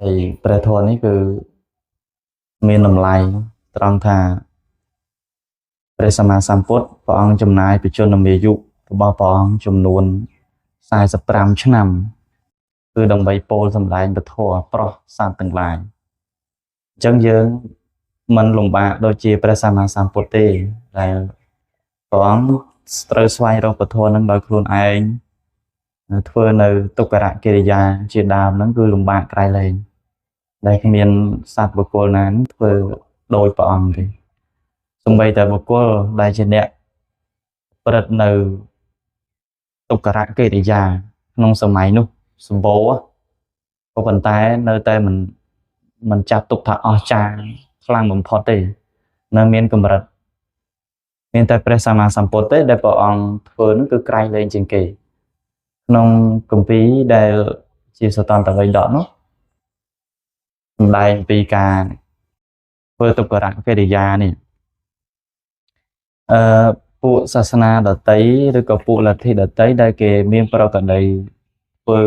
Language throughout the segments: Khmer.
ហើយព្រះធម៌នេះគឺមានតម្លៃត្រង់ថាព្រះសម្មាសម្ពុទ្ធព្រះអង្គចំណាយបច្ចុប្បន្នអាយុរបស់ព្រះអង្គចំនួន45ឆ្នាំគឺដើម្បីពោលសម្ដែងពធប្រោះសត្វទាំងឡាយអញ្ចឹងយើងមិនលំបាកដូចជាព្រះសម្មាសម្ពុទ្ធទេដែលព្រះអង្គត្រូវស្វែងរកពធនឹងដោយខ្លួនឯងធ្វើនៅទុក្ករកិរិយាជាដើមហ្នឹងគឺលំបាកក្រៃលែងដែលគ្មានសត្វបុគ្គលណាធ្វើដោយព្រះអង្គទេសូម្បីតែបុគ្គលដែលជាអ្នកប្រព្រឹត្តនៅទុក្ករកិរិយាក្នុងសម័យនោះសម្បូរក៏ប៉ុន្តែនៅតែមិនចាត់ទុកថាអស្ចារ្យខ្លាំងបំផុតទេនៅមានកម្រិតមានតែព្រះសម្មាសម្ពុទ្ធទេដែលព្រះអង្គធ្វើនោះគឺក្រៃលែងជាងគេក្នុងគម្ពីរដែលជាសតន្តវៃដកនោះសម្ដែងពីការធ្វើទុក្ករកិរិយានេះអឺពួកសាសនាដតីឬក៏ពួកលទ្ធិដតីដែលគេមានប្រកដីធ្វើ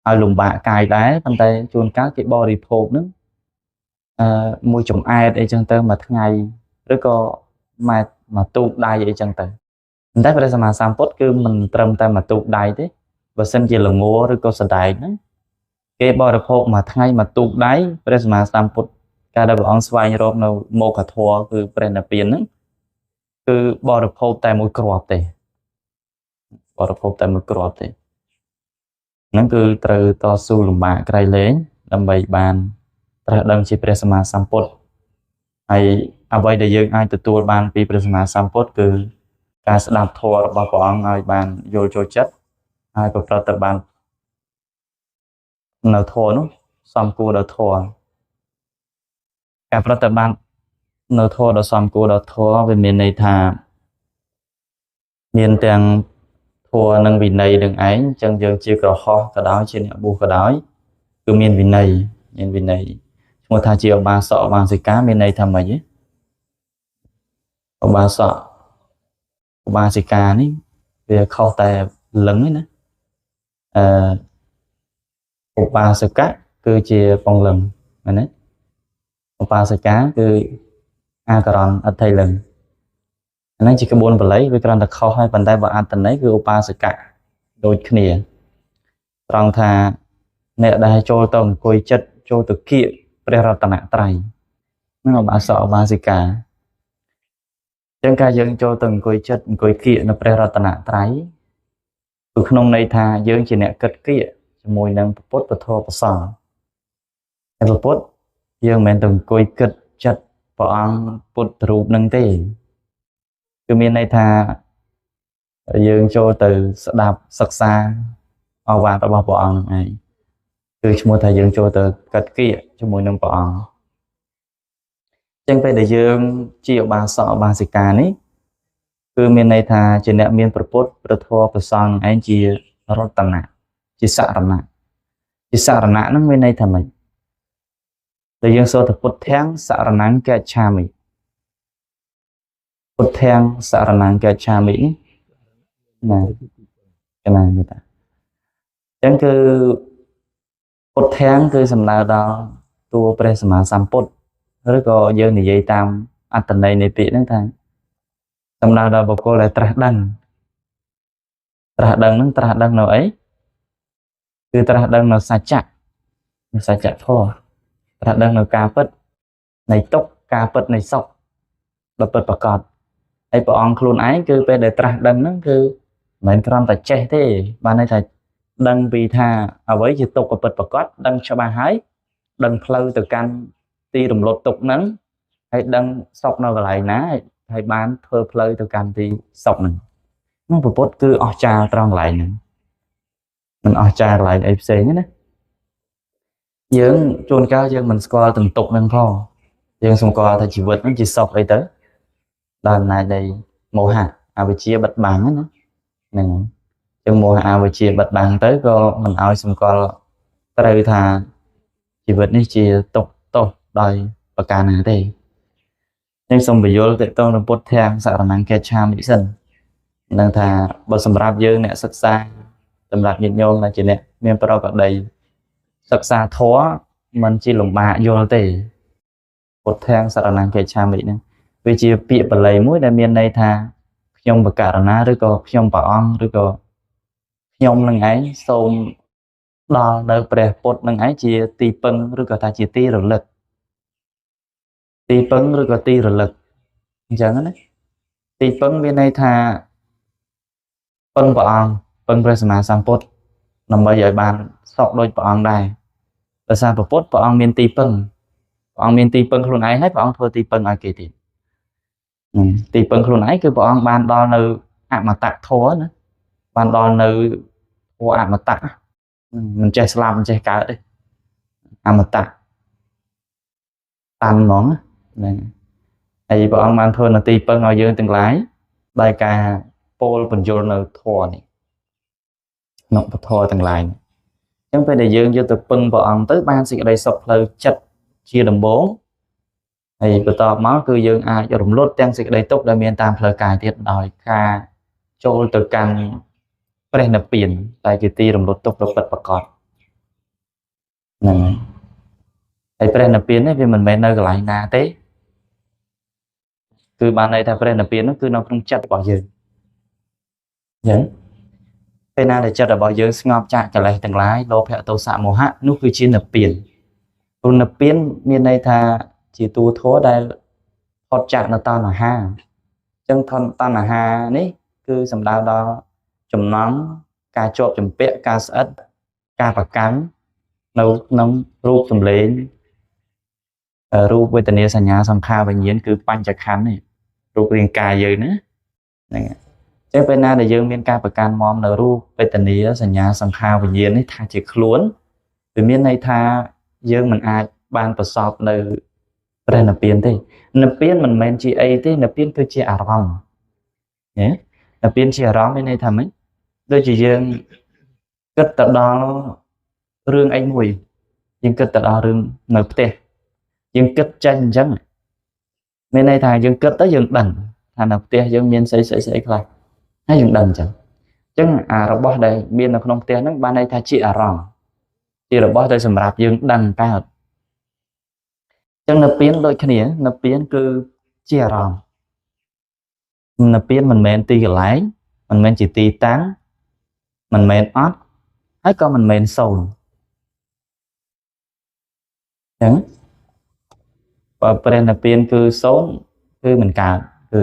ឲ្យលំបាកកាយដែរប៉ុន្តែជួនកាលគេបរិភោគហ្នឹងអឺមួយចំអែតអីចឹងទៅមួយថ្ងៃឬក៏មួយទូកដៃអីចឹងទៅប៉ុន្តែព្រះសម្មាសម្ពុទ្ធគឺមិនត្រឹមតែមួយទូកដៃទេបើសិនជាល្ងឬក៏សដែកហ្នឹងគេបរិភោគមួយថ្ងៃមួយទូកដៃព្រះសម្មាសម្ពុទ្ធការដែលព្រះអង្គស្វែងរកនៅមោខធម៌គឺព្រះនិព្វានហ្នឹងគឺបរិភោគតែមួយគ្រាប់ទេបរិភោគតែមួយគ្រាប់ទេហ្នឹងគឺត្រូវតស៊ូលំបាកក្រៃលែងដើម្បីបានត្រាស់ដឹងជាព្រះសម្មាសម្ពុទ្ធហើយអ្វីដែលយើងអាចទទួលបានពីព្រះសម្មាសម្ពុទ្ធគឺការស្ដាប់ធម៌របស់ព្រះអង្គឲ្យបានយល់ចូលចិត្តហើយប្រព្រឹត្តទៅបាននៅធម៌នោះសំគួរដល់ធម៌ការប្រព្រឹត្តទៅបាននៅធម៌ដ៏សំគួរដល់ធម៌វាមានន័យថាមានទាំងធម៌និងវិន័យនឹងឯងអញ្ចឹងយើងជាក្រហោះក៏ដោយជាអ្នកបួសក៏ដោយគឺមានវិន័យមានវិន័យឈ្មោះថាជាឧបាសកឧបាសិកាមានន័យថាម៉េចទេឧបាសកឧបាសិកានេះវាខុសតែលឹងឯណាអឺឧបាសកៈគឺជាពងលឹងមែនទេឧបាសិកាគឺអាករណអត្ថិលឹងអាហ្នឹងជាក្បួនបាលីវាគ្រាន់តែខុសហើយប៉ុន្តែបើអត្ថន័យគឺឧបាសកៈដូចគ្នាត្រង់ថាអ្នកដែលចូលទៅអង្គុយចិត្តចូលទៅគៀកព្រះរតនត្រ័យហ្នឹងឧបាសកឧបាសិកាអញ្ចឹងការយើងចូលទៅអង្គុយចិត្តអង្គុយគៀកនៅព្រះរតនត្រ័យគឺក្នុងន័យថាយើងជាអ្នកគិតគៀកជាមួយនឹងពុទ្ធពធប្រសង្ឃហើយពុទ្ធយើងមិនមែនទៅអង្គុយគិតចិត្តព្រះអង្គពុទ្ធរូបនឹងទេគឺមានន័យថាយើងចូលទៅស្ដាប់សិក្សាអវាទរបស់ព្រះអង្គនឹងឯងគឺឈ្មោះថាយើងចូលទៅកាត់គៀកជាមួយនឹងព្រះអង្គអញ្ចឹងពេលដែលយើងជាឧបាសកឧបាសិកានេះគឺមានន័យថាជាអ្នកមានព្រះពុទ្ធព្រះធម៌ព្រះសង្ឃឯងជារតនៈជាសរណៈជាសរណៈហ្នឹងមានន័យថាម៉េចដែលយើងសូត្រពុទ្ធាំសរណង្កច្ឆាមិពុទ្ធាំសរណង្កច្ឆាមិនេះណាកណានេះតាអញ្ចឹងគឺពុទ្ធាំគឺសំដៅដល់តួព្រះសម្មាសម្ពុទ្ធឬក៏យើងនិយាយតាមអត្ថន័យនៃពាក្យហ្នឹងថាសំដៅដល់បុគ្គលដែលត្រាស់ដឹងត្រាស់ដឹងហ្នឹងត្រាស់ដឹងនៅអីគឺត្រាស់ដឹងនៅសច្ចៈសច្ចធម៌ត្រាស់ដឹងនៅការពិតនៃទុក្ខការពិតនៃសុខដ៏ពិតប្រាកដហើយព្រះអង្គខ្លួនឯងគឺពេលដែលត្រាស់ដឹងហ្នឹងគឺមិនមែនគ្រាន់តែចេះទេបានន័យថាដឹងពីថាអ្វីជាទុក្ខពិតប្រាកដដឹងច្បាស់ហើយដឹងផ្លូវទៅកាន់ទីរំលត់ទុក្ខហ្នឹងហើយដឹងសុខនៅកន្លែងណាហើយបានធ្វើផ្លូវទៅកាន់ទីសុខហ្នឹងហ្នឹងពុទ្ធគឺអស្ចារ្យត្រង់កន្លែងហ្នឹងមិនអស្ចារ្យកន្លែងអីផ្សេងទេណាយើងជួនកាលយើងមិនស្គាល់ទាំងទុក្ខហ្នឹងផងយើងសម្គាល់ថាជីវិតហ្នឹងជាសុខអីទៅដោយអំណាចនៃមោហៈអវិជ្ជាបិទបាំងណាហ្នឹងចឹងមោហៈអវិជ្ជាបិទបាំងទៅក៏មិនឲ្យសម្គាល់ត្រូវថាជីវិតនេះជាទុក្ខទោសដោយប្រការណាទេខ្ញុំសូមបញ្យល់ទាក់ទងនឹងពុទ្ធាំសរណង្កច្ឆាមិសិននឹងថាបើសម្រាប់យើងអ្នកសិក្សាសម្រាប់ញាតិញោមដែលជាអ្នកមានប្រកដីសិក្សាធម៌ មិនជាលំបាកយល់ទេពុទ្ធាំសរណង្កិច្ឆាមិហ្នឹងវាជាពាក្យបាលីមួយដែលមានន័យថាខ្ញុំបករណាឬក៏ខ្ញុំព្រះអង្គឬក៏ខ្ញុំនឹងឯងសូមដល់នៅព្រះពុទ្ធនឹងឯងជាទីពឹងឬក៏ថាជាទីរលឹកទីពឹងឬក៏ទីរលឹកអញ្ចឹងណាទីពឹងមានន័យថាពឹងព្រះអង្គពឹងព្រះសម្មាសម្ពុទ្ធដើម្បីឲ្យបានសុខដូចព្រះអង្គដែរដោយសារព្រះពុទ្ធព្រះអង្គមានទីពឹងព្រះអង្គមានទីពឹងខ្លួនឯងហើយព្រះអង្គធ្វើទីពឹងឲ្យគេទៀតទីពឹងខ្លួនឯងគឺព្រះអង្គបានដល់នៅអមតៈធម៌ណាបានដល់នៅធម៌អមតៈមិនចេះស្លាប់មិនចេះកើតទេអមតៈតាន់ហ្មងហ្នឹងហើយព្រះអង្គបានធ្វើនៅទីពឹងឲ្យយើងទាំងឡាយដោយការពោលបញ្យលនៅធម៌នេះក្នុងពធទាំងឡាយអញ្ចឹងពេលដែលយើងយកទៅពឹងព្រះអង្គទៅបានសេចក្តីសុខផ្លូវចិត្តជាដំបូងហើយបន្ទាប់មកគឺយើងអាចរំលត់ទាំងសេចក្តីទុក្ខដែលមានតាមផ្លូវកាយទៀតដោយការចូលទៅកាន់ព្រះនិព្វានតែជាទីរំលត់ទុក្ខដ៏ពិតប្រាកដហ្នឹងហើយព្រះនិព្វាននេះវាមិនមែននៅកន្លែងណាទេគឺបានន័យថាព្រះនិព្វាននោះគឺនៅក្នុងចិត្តរបស់យើងអញ្ចឹងពេលណាដែលចិត្តរបស់យើងស្ងប់ចាកកិលេសទាំងឡាយលោភៈទោសៈមោហៈនោះគឺជានិព្វានព្រោះនិព្វានមានន័យថាជាតួធម៌ដែលផុតចាកនៅតណ្ហាអញ្ចឹងតណ្ហានេះគឺសំដៅដល់ចំណងការជាប់ជំពាក់ការស្អិតការប្រកាន់នៅក្នុងរូបសម្លេងរូបវេទនាសញ្ញាសង្ខារវិញ្ញាណគឺបញ្ចខន្ធនេះរូបរាងកាយយើងណាហ្នឹងអញ្ចឹងពេលណាដែលយើងមានការប្រកាន់មមនៅរូបវេទនាសញ្ញាសង្ខារវិញ្ញាណនេះថាជាខ្លួនវាមានន័យថាយើងមិនអាចបានប្រសពនៅព្រះនិព្វានទេនិព្វានមិនមែនជាអីទេនិព្វានគឺជាអារម្មណ៍ណានិព្វានជាអារម្មណ៍មានន័យថាម៉េចដូចជាយើងគិតទៅដល់រឿងអីមួយយើងគិតទៅដល់រឿងនៅផ្ទះយើងគិតចេញអញ្ចឹងមានន័យថាយើងគិតទៅយើងដឹងថានៅផ្ទះយើងមានស្អីស្អីស្អីខ្លះហើយយើងដឹងអញ្ចឹងអញ្ចឹងអារបស់ដែលមាននៅក្នុងផ្ទះហ្នឹងបានន័យថាជាអារម្មណ៍ជារបស់ដែលសម្រាប់យើងដឹងកើតអញ្ចឹងនិព្វានដូចគ្នានិព្វានគឺជាអារម្មណ៍និព្វានមិនមែនទីកន្លែងមិនមែនជាទីតាំងមិនមែនអត់ហើយក៏មិនមែនសូន្យអញ្ចឹងបើព្រះនិព្វានគឺសូន្យគឺមិនកើតគឺ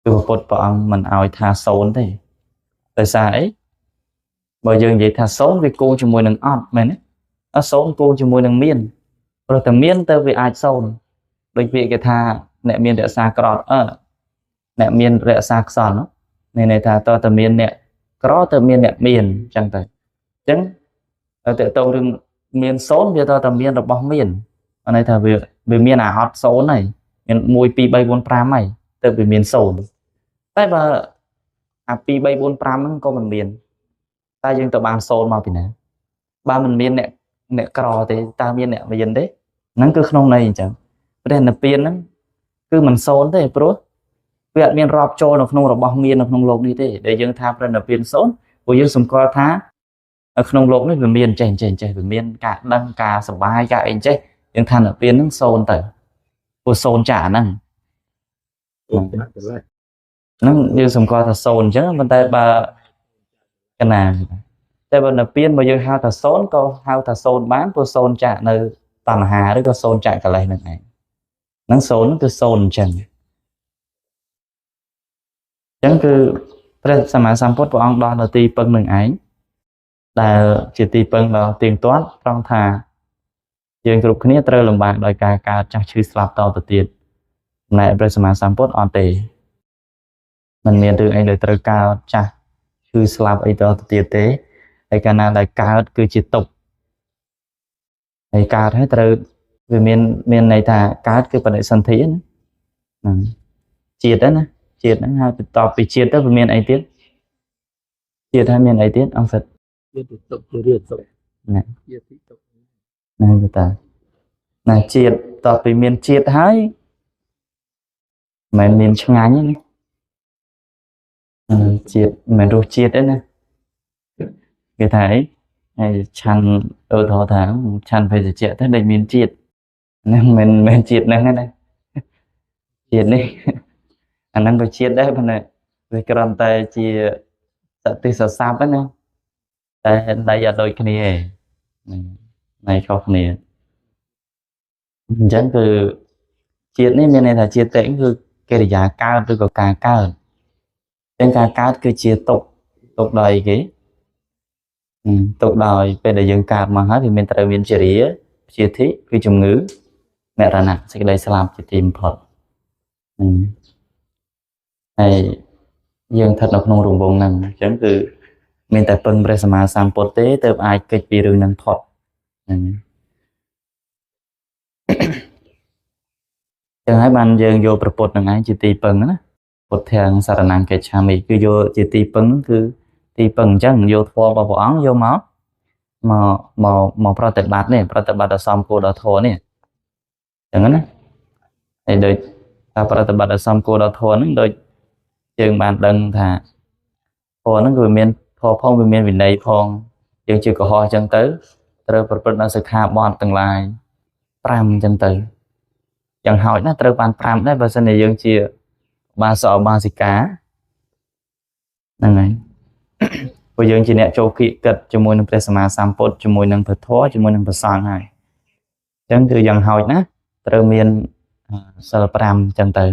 ព្រះពុទ្ធព្រះអង្គមិនឲ្យថាសូន្យទេដោយសារអីបើយើងនិយាយថាសូន្យវាគូជាមួយនឹងអត់មែនទេអត់សូន្យគូជាមួយនឹងមានព្រោះតែមានទៅវាអាចសូន្យដូចពាក្យគេថាអ្នកមានរក្សាក្រអឺអ្នកមានរក្សាខ្សន្នមានន័យថាតើតើមានអ្នកក្រទៅមានអ្នកមានអញ្ចឹងទៅអញ្ចឹងតើតើរឿងមានសូន្យវាតើតើមានរបស់មានន័យថាវាមានអាអត់សូន្យហើយមាន1 2 3 4 5ហើយទៅវាមានសូន្យតែបើអា2 3 4 5ហ្នឹងក៏មិនមានតែយើងទៅបានសូន្យមកពីណាបើមិនមានអ្នកក្រទេតើមានអ្នកមានទេហ្នឹងគឺក្នុងន័យអញ្ចឹងព្រះនិព្វានហ្នឹងគឺមិនសូន្យទេព្រោះវាអត់មានរាប់ចូលនៅក្នុងរបស់មាននៅក្នុងលោកនេះទេដែលយើងថាព្រះនិព្វានសូន្យព្រោះយើងសម្គាល់ថានៅក្នុងលោកនេះវាមានចេះចេះចេះវាមានការដឹងការសប្បាយការអីចេះយើងថានិព្វានហ្នឹងសូន្យទៅព្រោះសូន្យចាហ្នឹងហ្នឹងយើងសម្គាល់ថាសូន្យអញ្ចឹងប៉ុន្តែបើកណាតែបើនិព្វានបើយើងហៅថាសូន្យក៏ហៅថាសូន្យបានព្រោះសូន្យចានៅតណ្ហាឬក៏សូន្យចាកលេសហ្នឹងឯងហ្នឹងសូន្យគឺសូន្យអញ្ចឹងអញ្ចឹងគឺព្រះសម្មាសម្ពុទ្ធព្រះអង្គដល់នៅទីពឹងនឹងឯងដែលជាទីពឹងដ៏ទៀងទាត់ត្រង់ថាយើងគ្រប់គ្នាត្រូវលំបាកដោយការកើតចាស់ឈឺស្លាប់តទៅទៀតចំណែកព្រះសម្មាសម្ពុទ្ធអត់ទេមិនមានរឿងអីដែលត្រូវកើតចាស់ឈឺស្លាប់អីតទៅទៀតទេហើយកាលណាដែលកើតគឺជាទុក្ខហើយកើតហើយត្រូវវាមានន័យថាកើតគឺបដិសន្ធិណាហ្នឹងជាតិណាជាតិហ្នឹងហើយបន្ទាប់ពីជាតិទៅវាមានអីទៀតជាតិហើយមានអីទៀតអង្គសិតជាតិទុក្ខជារឿងសុខណាជាតិទុក្ខណាយតាណាជាតិតទៅពីមានជាតិហើយមិនមានឆ្ងាញ់ទេណាជាតិមិនរសជាតិទេណាគេថាអី ហើយឆាន់ឧទាហរណ៍ថាឆាន់ភេសជ្ជៈទៅដូចមានជាតិហ្នឹងមិនមែនជាតិហ្នឹងណាជាតិនេះអាហ្នឹងក៏ជាតិដែរប៉ុន្តែវាគ្រាន់តែជាសតិសស័ព្ទណាតែន័យអត់ដូចគ្នាទេន័យខុសគ្នាអញ្ចឹងគឺជាតិនេះមានន័យថាជាតិគឺកិរិយាកើតឬក៏ការកើតអញ្ចឹងការកើតគឺជាទុក្ខទុក្ខដោយអីគេទុក្ខដោយពេលដែលយើងកើតមកហើយវាមានត្រូវមានជារាព្យាធិគឺជំងឺមរណៈសេចក្តីស្លាប់ជាទីបំផុតហើយយើងស្ថិតនៅក្នុងរង្វង់ហ្នឹងអញ្ចឹងគឺមានតែពឹងព្រះសម្មាសម្ពុទ្ធទេទើបអាចគេចពីរឿងហ្នឹងផុតហ្នឹងចឹងហើយបានយើងយកព្រះពុទ្ធនឹងឯងជាទីពឹងណាពុទ្ធាំសរណង្កិច្ឆាមិគឺយកជាទីពឹងគឺទីពឹងអញ្ចឹងយកធម៌របស់ព្រះអង្គយកមកមកមកមកប្រតិបត្តិនេះប្រតិបត្តិដល់សំគោដល់ធម៌នេះអញ្ចឹងណាហើយដូចថាប្រតិបត្តិដល់សំគោដល់ធម៌ហ្នឹងដូចយើងបានដឹងថាធម៌ហ្នឹងគឺវាមានធម៌ផងវាមានវិន័យផងយើងជាកុហកអញ្ចឹងទៅត្រូវប្រព្រឹត្តដល់សិក្ខាបទទាំងឡាយ5អញ្ចឹងទៅយ៉ាងហោចណាស់ត្រូវបាន5ដែរបើសិនជាយើងជាបាសកបាសិកាហ្នឹងហើយព្រោះយើងជាអ្នកចូលគៀកគិតជាមួយនឹងព្រះសម្មាសម្ពុទ្ធជាមួយនឹងព្រះធម៌ជាមួយនឹងព្រះសង្ឃហើយអញ្ចឹងគឺយ៉ាងហោចណាស់ត្រូវមានសិល5អញ្ចឹងទៅ